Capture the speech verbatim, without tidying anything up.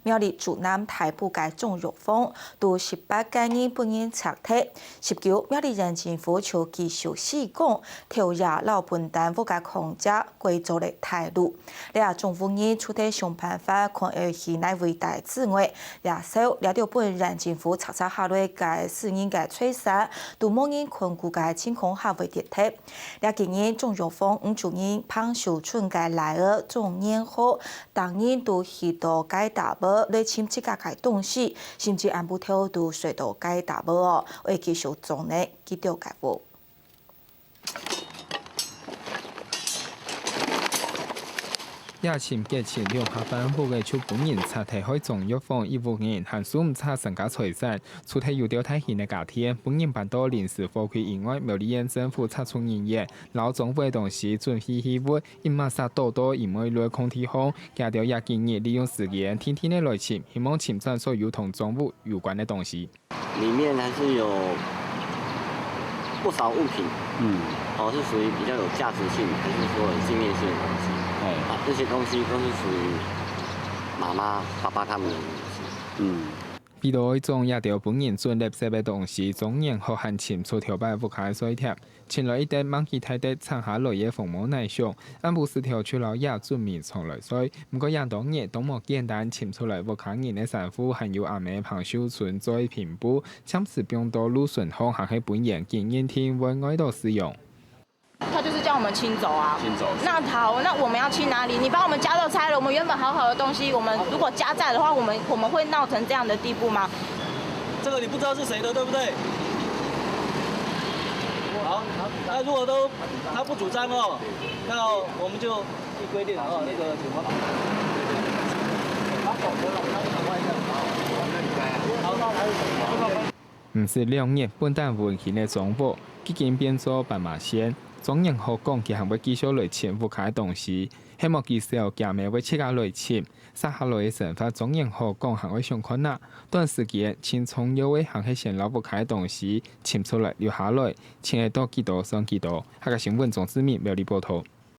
苗栗竹南大埔个鍾玉鳳，都十八个人分人拆忒。十九，苗栗縣政府就繼續施工，頭也摎分擔屋个空間改做了大路。這種屋人除忒想辦法看愛去哪位戴之外，也少這兜分縣政府拆拆下來个私人个財產，都無人看顧个情況還會跌忒。這幾年，鍾玉鳳、吳主任、彭秀春个倈仔鍾年和， 逐日都去到該搭仔來尋自家个東西，甚至暗晡頭都睡到該搭仔哦，愛繼續做呢，佢兜个屋。這尋隔壁兩下半屋个就分人拆忒，害鍾玉鳳一屋人還收毋著身家財產，除忒有兜大型个家電分人搬到臨時貨櫃以外，苗栗縣政府拆除人員摎裝貨个東西準備去運， 一馬煞倒到一妹來空地項，佢兜這幾日利用時間定定仔來尋，希望尋轉所有同莊屋有關个東西。裡面還是有不少物品，嗯。哦，是屬於比較有價值性，還是說有紀念性的東西。哎。啊，這些東西都是屬於媽媽、爸爸他們的東西。嗯。為著愛將這兜分人準垃圾个東西，鍾年和還尋出頭擺屋下个碎屜， 尋來一垤吂幾大垤剩下來个紅毛泥箱，暗晡時頭就摎這準備藏來睡。毋過這當日都無簡單，尋出來屋下人个衫褲，還有阿姆彭秀春做个平布，暫時放到路脣項，還係分園區認定會愛來使用。他就是叫我們清走啊。清走。那好，那我們要清哪裡？你把我們家都拆了，我們原本好好的東西，我們如果家在的話，我們，我們會鬧成這樣的地步嗎？這個你不知道是誰的，對不對？好，那如果都他不主張哦，那我們就依規定哦，那個警方。毋使兩日，本旦溫馨个莊屋，已經變做斑馬線。鍾年和講，佢還會繼續來尋屋下个東西，係無幾時佢姆會自家來尋。 續下來个生活，鍾年和講還愛想看啊。短時間，盡重要个還係先摎屋下个東西尋出來留下來，尋得到幾多算幾多。客家新聞，鍾志明苗栗報導。